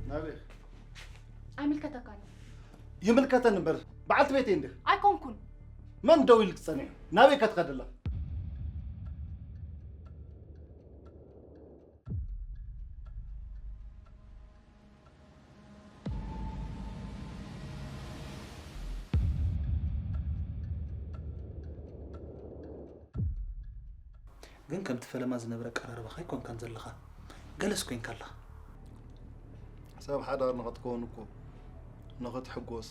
ናበይ? ኣይምልከተካን እዩ። ይምልከተን እምበር በዓልቲ ቤተይ እንዲኺ። ኣይኮንኩን። መን ደው ኢልክ ጸኒሑ? ናበይ ከትኸድ ኣለኻ? ግን ከምቲ ፈለማ ዝነበረ ኣቀራርባኻ ኣይኮንካን ዘለኻ፣ ገለስ ኮይንካ ኣለኻ። ሰብ ሓዳር ንኽትከውን እኮ ንኽትሕጎስ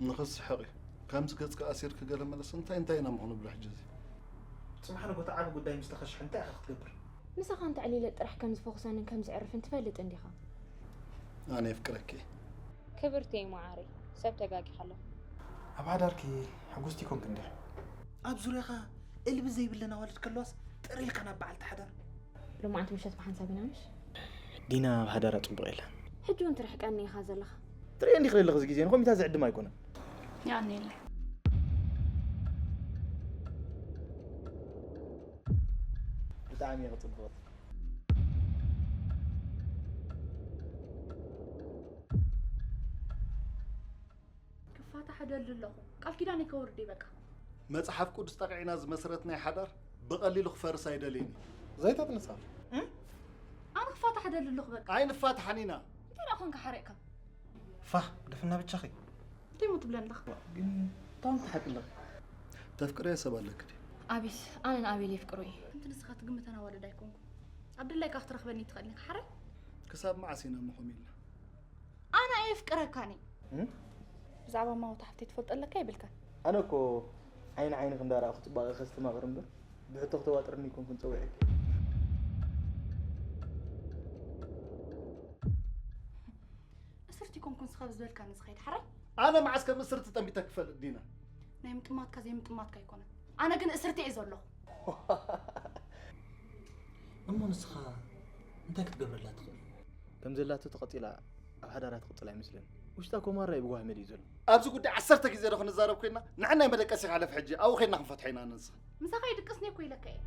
ንኽትስሕቕ እዩ። ከምዚ ገጽካ ኣሲርክ ገለ መለስ እንታይ እንታይ ኢና ምኾኑ ብሎ ሕጂ እዚ? ጽባሕ ንጎታ ዓቢ ጉዳይ ምስ ተኸሽሐ እንታይ ኢኻ ክትገብር? ምሳኻ እንተዕሊለ ጥራሕ ከም ዝፈኹሰንን ከም ዝዕርፍን ትፈልጥ እንዲኻ። ኣነ የፍቅረኪ። ክብርቲ እየ መዓረይ፣ ሰብ ተጋጊኻ ኣለኹ። ኣብ ሓዳርኪ ሕጉስቲ ኮንክ እንዲኺ? ኣብ ዙርያኻ እልቢ ዘይብለን ኣዋልድ ከለዋስ ጥር ኢልካ ናብ በዓልቲ ሓዳር። ሎማዓንቲ ምሸት ብሓንሳብ ኢና ምሽ? ዲና ኣብ ሓዳራ ጽቡቕ የላን። ሕጂ እውን ትርሕቀኒ ኢኻ ዘለኻ። ትርእየ እንዲኺ ዘለኺ እዚ ግዜ ንኮሚታ ዝዕድም ኣይኮነን። የቐንየለይ። ብጣዕሚ ኢኺ ጽብቕቲ። ክፋታሕ እደሊ ኣለኹ። ቃል ኪዳነይ ከወርድ እዩ በቃ። መጽሓፍ ቅዱስ ጠቒዕና ዝመስረትናይ ሓዳር ብቐሊሉ ክፈርስ ኣይደልይን እዩ። ዘይተጥንሳ። ኣነ ክፋታሕ እደሊ ኣለኹ በቃ። ኣይንፋታሕን ኢና። እንታይ ደኣ ኮንካ ሓሪቕካ? ፋህ ግደፍና ብቻኺ። እንታይ እሞ ትብለኒ ኣለኻ? ግን ታውን ትሓቂ ኣለኺ። ተፍቅረዮ ሰብ ኣለኪ ድዩ? ኣቢስ ኣነ ንኣቤል የፍቅሮ እዩ። ከምቲ ንስኻ ትግምተን ኣዋልድ ኣይኮንኩን። ኣብ ድላይካ ክትረኽበኒ ትኽእል ኢኻ ሓራይ? ክሳብ መዓስ ኢና እሞ ከምኡ ኢልና? ኣነ ኣየፍቅረካን እየ። እም? ብዛዕባ ማውታ ሓፍተይ ትፈልጦ ኣለካ የብልካን? ኣነ እኮ ዓይኒ ዓይኒ ክንዳረኣኹ ጽባቐ ከስተማቕር እምበር ብሕቶ ክተዋጥርኒ ኣይኮንኩን ጸዊዐኪ። እስርቲ ኮንኩን ስኻ ብዝበልካኒ ዝኸይድ ሓራይ? ኣነ መዓስ ከም እስርቲ ጠሚተ ክፈልጥ ዲና? ናይ ምጥማትካ ዘይምጥማትካ ኣይኮነን። ኣነ ግን እስርቲ እየ ዘለኹ። እሞ ንስኻ እንታይ ክትገብረላ ትኽእል? ከም ዘላቶ ተቐጺላ ኣብ ሓዳራ ትቕጽል ኣይመስልን። ውሽጣ ኮማራ እዩ ብጓህ መሊኡ ዘሎ። ኣብዚ ጉዳይ ዓሰርተ ግዜ ዶ ክንዛረብ ኮይና ንሕናይ መደቀሲ ሓለፍ ሕጂ ኣብኡ ኸይድና ክንፈትሖ ኢና ንስኻ። ምሳኻ ይድቅስኒ እኮ ኢለካ እየ።